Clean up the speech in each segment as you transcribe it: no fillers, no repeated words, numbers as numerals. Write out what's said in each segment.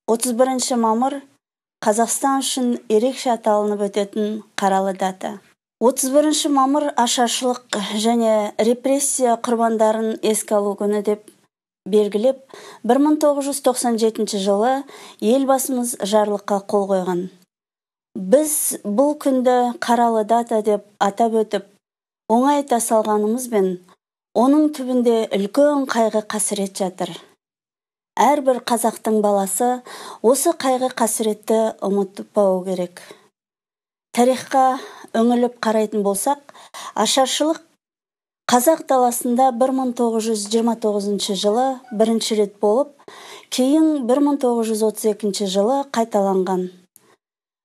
31 мамыр Қазақстан үшін ерекше аталынып өтетін қаралы дата. 31 мамыр ашаршылық және репрессия құрбандарын еске алу күні деп белгілеп, 1997 жылы елбасымыз жарлыққа қол қойған. Біз бұл күнді қаралы дата деп атап өтіп, оңай айта салғанымызбен, оның түбінде үлкен қайғы қасірет жатыр. Әрбір қазақтың баласы осы қайғы қасіретті ұмытпауы керек. Тарихқа үңіліп қарайтын болсақ, ашаршылық қазақ даласында 1929 жылы бірінші рет болып, кейін 1932 жылы қайталанған.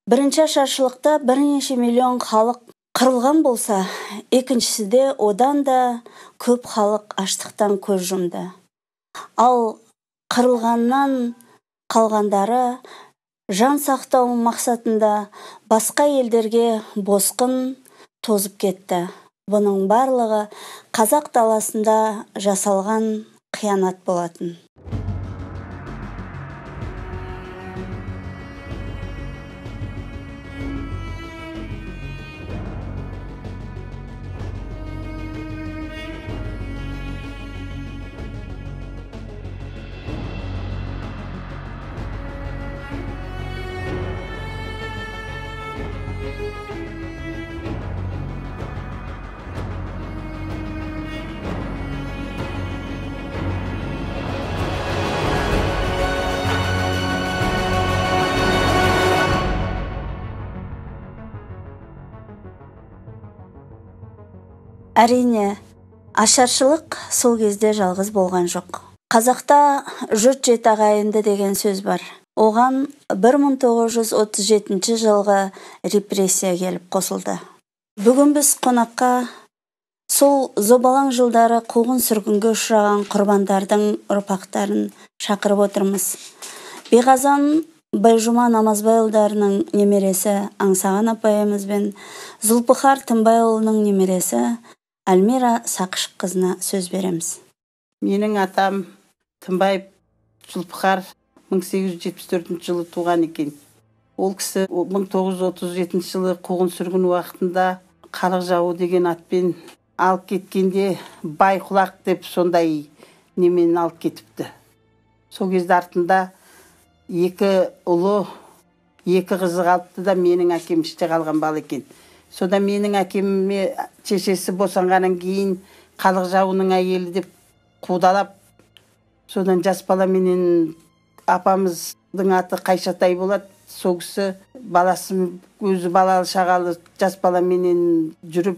Бірінші ашаршылықта бірнеше миллион халық қырылған болса, екіншісінде одан да көп халық аштықтан көз жұмды. Ал қырылғаннан қалғандары жан сақтау мақсатында басқа елдерге босқын тозып кетті. Бұның барлығы қазақ даласында жасалған қиянат болатын. Әрине, ашаршылық сол кезде жалғыз болған жоқ. Қазақта жұрт жеті ағайынды деген сөз бар. Оған 1937 жылғы репрессия келіп қосылды. Бүгін біз қонаққа сол зобалаң жылдары қуғын-сүргінге ұшыраған құрбандардың ұрпақтарын шақырып отырмыз. Беғазан Байжұма Намазбайұлдарының немересі Аңсаған апайымыз бен Зұлпыхар Тынбайұлының немересі Альмира Сақышқызына сөз береміз. Менің атам Тынбаев Зұлпыхар 1874 жылы туған екен. Ол кісі 1937 жылы қуғын-сүргін уақытында халық жауы деген атпен алып кеткенде бай құлақ деп сондай немен алып кетіпті. Сол кезде артында екі ұлы, екі қызы қалыпты да менің әкем іште қалған бала екен. Содан менің әкеме шешесі босанғаннан кейін халық жауының әйелі деп қудалап, содан жас бала менен апамыздың аты Қайшатай болады. Сол кісі баласын, өзі балалы шағалы жас бала менен жүріп,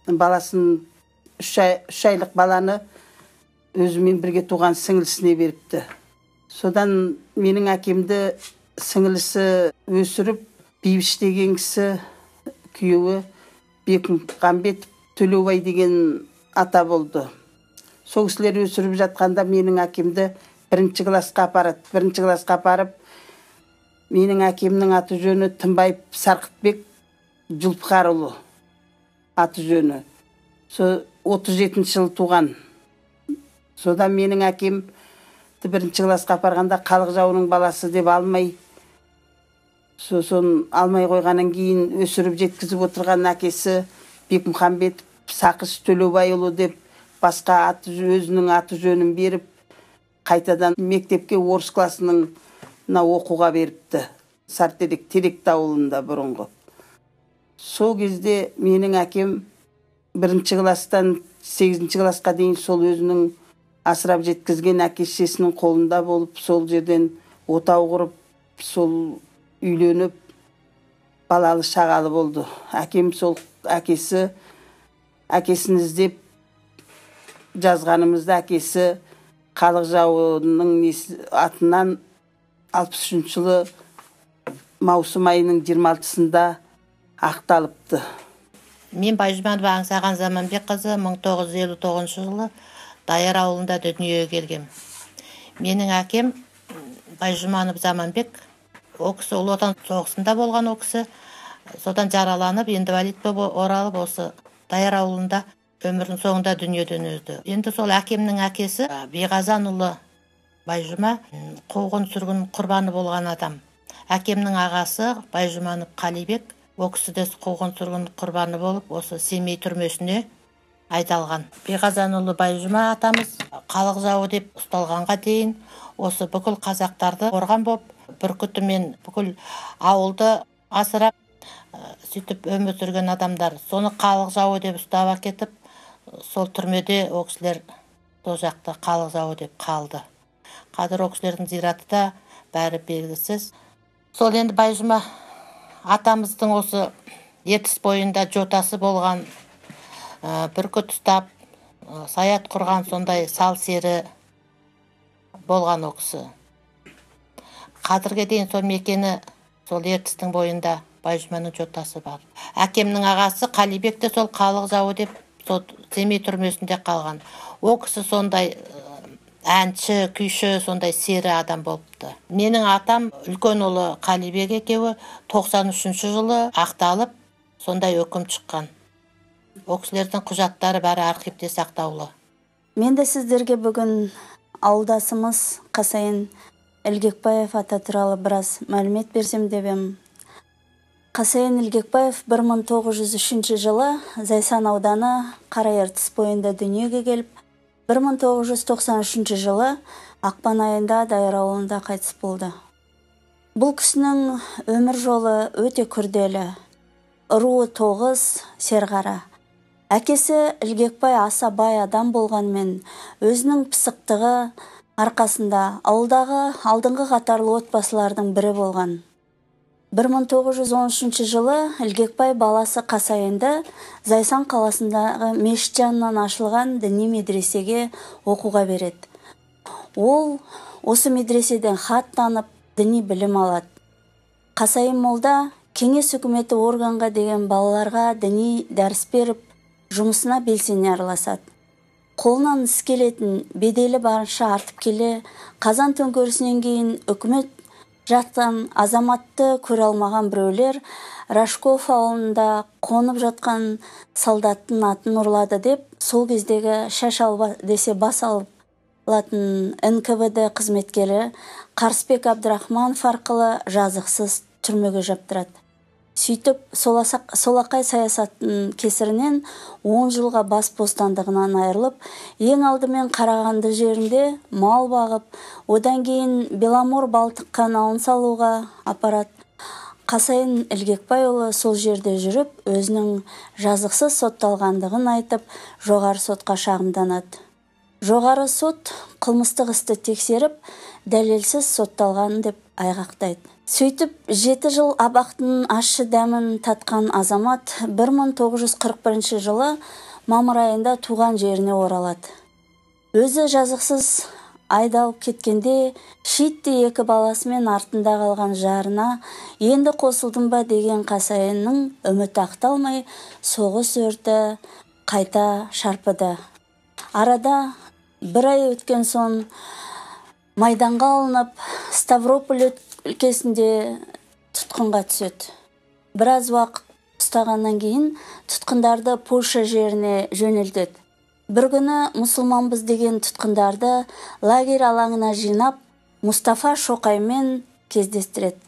баласын үш айлық баланы өзімен бірге туған сіңлісіне беріпті. Содан менің әкемді сіңлісі өсіріп, Бейбіш деген кісі күйеуі Бекмұхамбет Төлеубай деген ата болды. Сол кісілер өсіріп жатқанда менің әкемді бірінші классқа апарады. Бірінші классқа апарып, менің әкемнің аты жөні Тынбаев Сарқытбек Жұлпықарұлы аты жөні. Сол 37 жылы туған. Содан менің әкем бірінші классқа апарғанда халық жауының баласы деп алмай, сосын алмай қойғаннан кейін өсіріп жеткізіп отырған әкесі Бекмұхамбет Сақыш Төлеубайұлы деп басқа аты, өзінің аты жөнін беріп, қайтадан мектепке орыс классының оқуға беріпті. Сартерек, Теректі ауылында бұрынғы. Сол кезде менің әкем бірінші класстан 8 классқа дейін сол өзінің асырап жеткізген әке шешесінің қолында болып, сол жерден отау құрып, сол үйленіп, балалы шағалы болды. Әкем сол әкесі, әкесін іздеп жазғанымызда әкесі халық жауының атынан 63 жылы маусым айының 26-сында ақталыпты. Мен Байжұманова Аңсаған Заманбекқызы 1959 жылы Дайыр ауылында дүниеге келгем. Менің әкем Байжұманов Заманбек, ол кісі Ұлы Отан соғысында болған, ол кісі содан жараланып, инвалид болып оралып, осы Дайыр ауылында өмірінің соңында дүниеден өтті. Енді сол әкемнің әкесі Беғазанұлы Байжұма қуғын сүргін құрбаны болған адам. Әкемнің ағасы Байжұманов Қалибек, ол кісі де қуғын сүргін құрбаны болып, осы Семей түрмесіне айдалған. Беғазанұлы Байжұма атамыз халық жауы деп ұсталғанға дейін осы бүкіл қазақтарды қорған боп, бүркітімен бүкіл ауылды асырап, сөйтіп өмір сүрген адамдар. Соны халық жауы деп ұстап әкетіп, сол түрмеде ол кісілер сол жақта халық жауы деп қалды. Қазір ол кісілердің зираты да бәрі белгісіз. Сол енді Байжұма атамыздың осы Ертіс бойында жотасы болған, бүркіт ұстап, саят құрған сондай сал сері болған ол кісі. Қазірге дейін сол мекені, сол Ертістің бойында Байжұманың жотасы бар. Әкемнің ағасы Қалибек те сол халық жауы деп сол Семей түрмесінде қалған. Ол кісі сондай әнші, күйші, сондай сері адам болыпты. Менің атам үлкен ұлы Қалибек екеуі 93 жылы ақталып, сондай үкім шыққан. Ол кісілердің құжаттары бәрі архивте сақтаулы. Мен де сіздерге бүгін ауылдасымыз Қасайын Ілгекбаев ата туралы біраз мәлімет берсем деп ем. Қасайын Ілгекбаев 1903 жылы Зайсан ауданы Қара Ертіс бойында дүниеге келіп, 1993 жылы ақпан айында Дайыр ауылында қайтыс болды. Бұл кісінің өмір жолы өте күрделі. Руы тоғыз, серғара. Әкесі Ілгекбай аса бай адам болғанмен, өзінің пысықтығы арқасында ауылдағы алдыңғы қатарлы отбасылардың бірі болған. 1913 жылы Ілгекбай баласы Қасайынды Зайсан қаласындағы мешіт жанынан ашылған діни медресеге оқуға береді. Ол осы медреседен хат танып, діни білім алады. Қасайын молда кеңес үкіметі органға деген балаларға діни дәріс беріп, жұмысына белсене араласады. Қолынан іс келетін беделі барынша артып келе, қазан төңкерісінен кейін үкімет жақтан азаматты көре алмаған біреулер Рашков ауылында қонып жатқан солдаттың атын ұрлады деп, сол кездегі шаш алба десе бас алатын НКВД қызметкері Қарысбек Абдрахманов арқылы жазықсыз түрмеге жаптырады. Сөйтіп, солақай саясаттың кесірінен 10 жылға бас бостандығынан айырылып, ең алдымен Қарағанды жерінде мал бағып, одан кейін Беломор Балтық каналын салуға апарады. Қасайын Ілгекбайұлы сол жерде жүріп, өзінің жазықсыз сотталғандығын айтып, жоғары сотқа шағымданады. Жоғары сот қылмыстық істі тексеріп, дәлелсіз сотталған деп айғақтайды. Сөйтіп, 7 жыл абақтының ащы дәмін татқан азамат 1941 жылы мамыр айында туған жеріне оралады. Өзі жазықсыз айдалып кеткенде шиттей екі баласымен артында қалған жарына енді қосылдым ба деген Қасайынның үміті ақталмай, соғыс өрті қайта шарпыды. Арада бір ай өткен соң майданға алынып, Ставрополь өлкесінде тұтқынға түседі. Біраз уақыт ұстағаннан кейін тұтқындарды Польша жеріне жөнелтеді. Бір күні мұсылманбыз деген тұтқындарды лагерь алаңына жинап, Мұстафа Шоқаймен кездестіреді.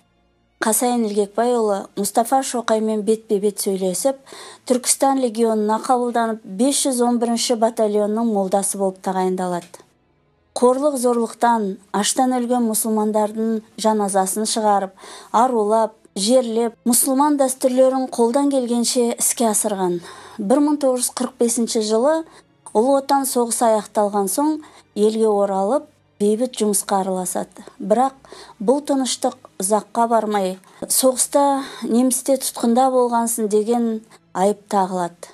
Қасайын Ілгекбайұлы Мұстафа Шоқаймен бетпе-бет сөйлесіп, Түркістан легионына қабылданып, 511 батальонның молдасы болып тағайындалады. Қорлық зорлықтан аштан өлген мұсылмандардың жаназасын шығарып, арулап, жерлеп, мұсылман дәстүрлерін қолдан келгенше іске асырған. 1945 жылы Ұлы Отан соғысы аяқталған соң елге оралып, бейбіт жұмысқа араласады. Бірақ бұл тыныштық ұзаққа бармай, соғыста немісте тұтқында болғансың деген айып тағылады.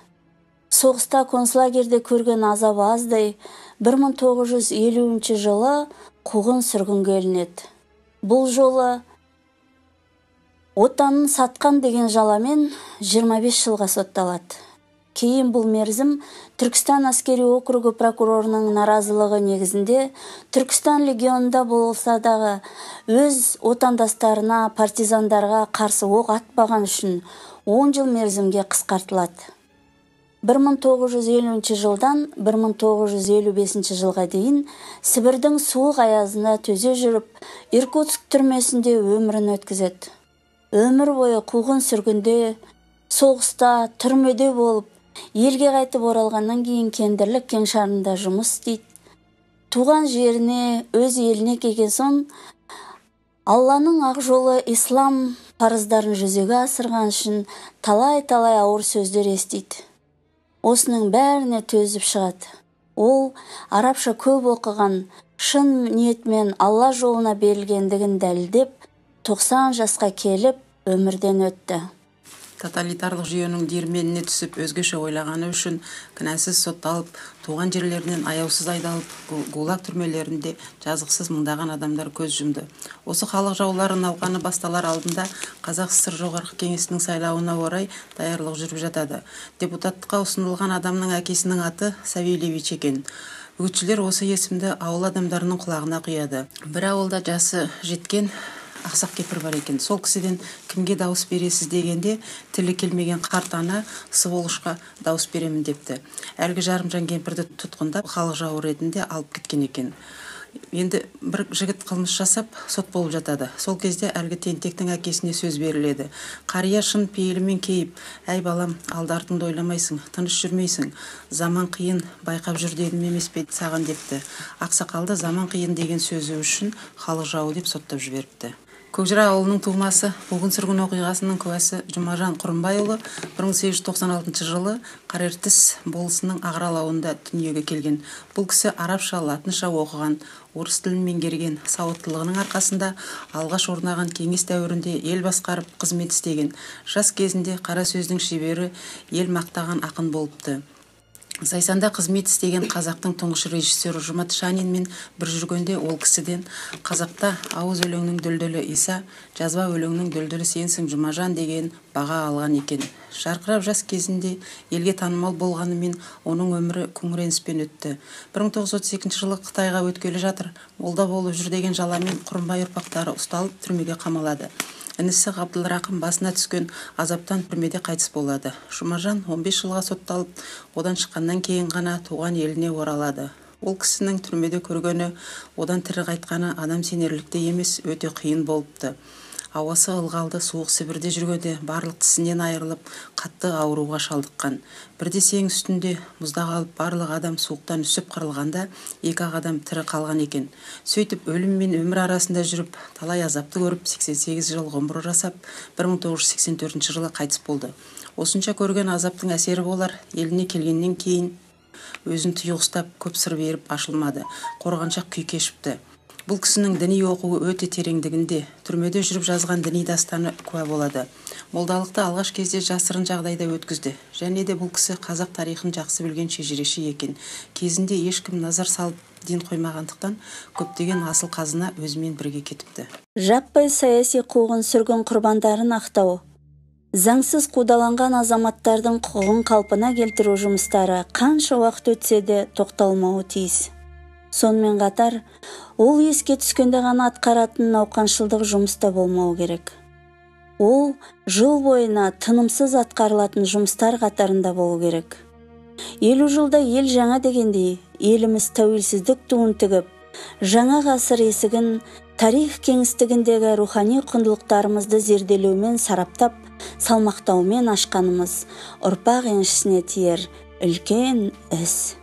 Соғыста концлагерде көрген азабы аздай, 1950 жылы қуғын сүргінге ілінеді. Бұл жолы отанын сатқан деген жаламен 25 жылға сотталады. Кейін бұл мерзім Түркістан әскери округі прокурорының наразылығы негізінде Түркістан легионында болса дағы өз отандастарына, партизандарға қарсы оқ атпаған үшін 10 жыл мерзімге қысқартылады. 1950 жылдан 1955 жылға дейін Сібірдің суық аязына төзе жүріп, Иркутск түрмесінде өмірін өткізеді. Өмір бойы қуғын сүргінде, соғыста, түрмеде болып, елге қайтып оралғаннан кейін кендірлік кеңшарында жұмыс істейді. Туған жеріне, өз еліне келген соң, Алланың ақ жолы ислам парыздарын жүзеге асырған үшін талай-талай ауыр сөздер естиді. Осының бәріне төзіп шығады. Ол арабша көп оқыған, шын ниетмен Алла жолына берілгендігін дәлелдеп, 90 жасқа келіп өмірден өтті. Тоталитарлық жүйенің диірменіне түсіп, өзгеше ойлағаны үшін кінәсіз сотталып, туған жерлерінен аяусыз айдалып, ГУЛАГ түрмелерінде жазықсыз мыңдаған адамдар көз жұмды. Осы халық жаулары науқаны басталар алдында Қазақ ССР Жоғарғы Кеңесінің сайлауына орай даярлық жүріп жатады. Депутаттыққа ұсынылған адамның әкесінің аты Савельевич екен. Үгітшілер осы есімді ауыл адамдарының құлағына құяды. Бір ауылда жасы жеткен ақсақ кемпір бар екен. Сол кісіден кімге дауыс бересіз дегенде, тілі келмеген қарт ана сволочқа дауыс беремін депті. Әлгі жарымжан кемпірді тұтқындап, халық жауы ретінде алып кеткен екен. Енді бір жігіт қылмыс жасап, сот болып жатады. Сол кезде әлгі тентектің әкесіне сөз беріледі. Қария шын пейілімен кейіп, әй балам, алды артыңды ойламайсың, тыныш жүрмейсің, заман қиын, байқап жүр дедім емес пе саған депті. Ақсақалды заман қиын деген сөзі үшін халық жауы деп соттап жіберіпті. Көкжыра ауылының тумасы, қуғын-сүргін оқиғасының куәсі Жұмажан Құрымбайұлы 1896 жылы Қарертіс болысының Ағрал ауылында дүниеге келген. Бұл кісі арабша, латынша оқыған, орыс тілін меңгерген, сауаттылығының арқасында алғаш орнаған кеңес дәуірінде ел басқарып қызмет істеген. Жас кезінде қара сөздің шебері, ел мақтаған ақын болыпты. Зайсанда қызмет істеген қазақтың тұңғыш режиссері Жұмат Шанинмен бір жүргенде ол кісіден қазақта ауыз өлеңнің дүлдүлі Иса, жазба өлеңнің дүлдүлі сенсің Жұмажан деген баға алған екен. Жарқырап жас кезінде елге танымал болғанымен оның өмірі күңіреніспен өтті. 1932 жылы Қытайға өткелі жатыр, молда болып жүр деген жаламен Құрымбай ұрпақтары ұсталып түрмеге қамалады. Інісі Ғабдылрақым басына түскен азаптан түрмеде қайтыс болады. Жұмажан 15 жылға сотталып, одан шыққаннан кейін ғана туған еліне оралады. Ол кісінің түрмеде көргені, одан тірі қайтқаны адам сенерлікте емес, өте қиын болыпты. Ауасы ылғалды суық Сібірде жүргенде барлық тісінен айырылып, қатты ауруға шалдыққан. Бірде сең үстінде мұзда қалып, барлық адам суықтан үсіп қырылғанда, екі ақ адам тірі қалған екен. Сөйтіп өлім мен өмір арасында жүріп, талай азапты көріп, 88 жыл ғұмыр жасап, 1984 жылы қайтыс болды. Осынша көрген азаптың әсері болар, еліне келгеннен кейін өзін тұйық ұстап, көп сыр беріп ашылмады. Қорғаншақ күй кешіпті. Бұл кісінің діни оқуы өте тереңдігінде, түрмеде жүріп жазған діни дастаны куә болады. Молдалықты алғаш кезде жасырын жағдайда өткізді. Және де бұл кісі қазақ тарихын жақсы білген шежіреші екен. Кезінде ешкім назар салып ден қоймағандықтан көптеген асыл қазына өзімен бірге кетіпті. Жаппай саяси қуғын-сүргін құрбандарын ақтау, заңсыз қудаланған азаматтардың құқығын қалпына келтіру жұмыстары қанша уақыт өтсе де тоқталмауы тиіс. Сонымен қатар, ол еске түскенде ғана атқаратын науқаншылдық жұмыста болмау керек. Ол жыл бойына тынымсыз атқарылатын жұмыстар қатарында болу керек. 50 жылда ел жаңа дегендей, еліміз тәуелсіздік туын тігіп, жаңа ғасыр есігін тарих кеңістігіндегі рухани құндылықтарымызды зерделеумен сараптап, салмақтаумен ашқанымыз ұрпақ еншісіне тиер үлкен іс.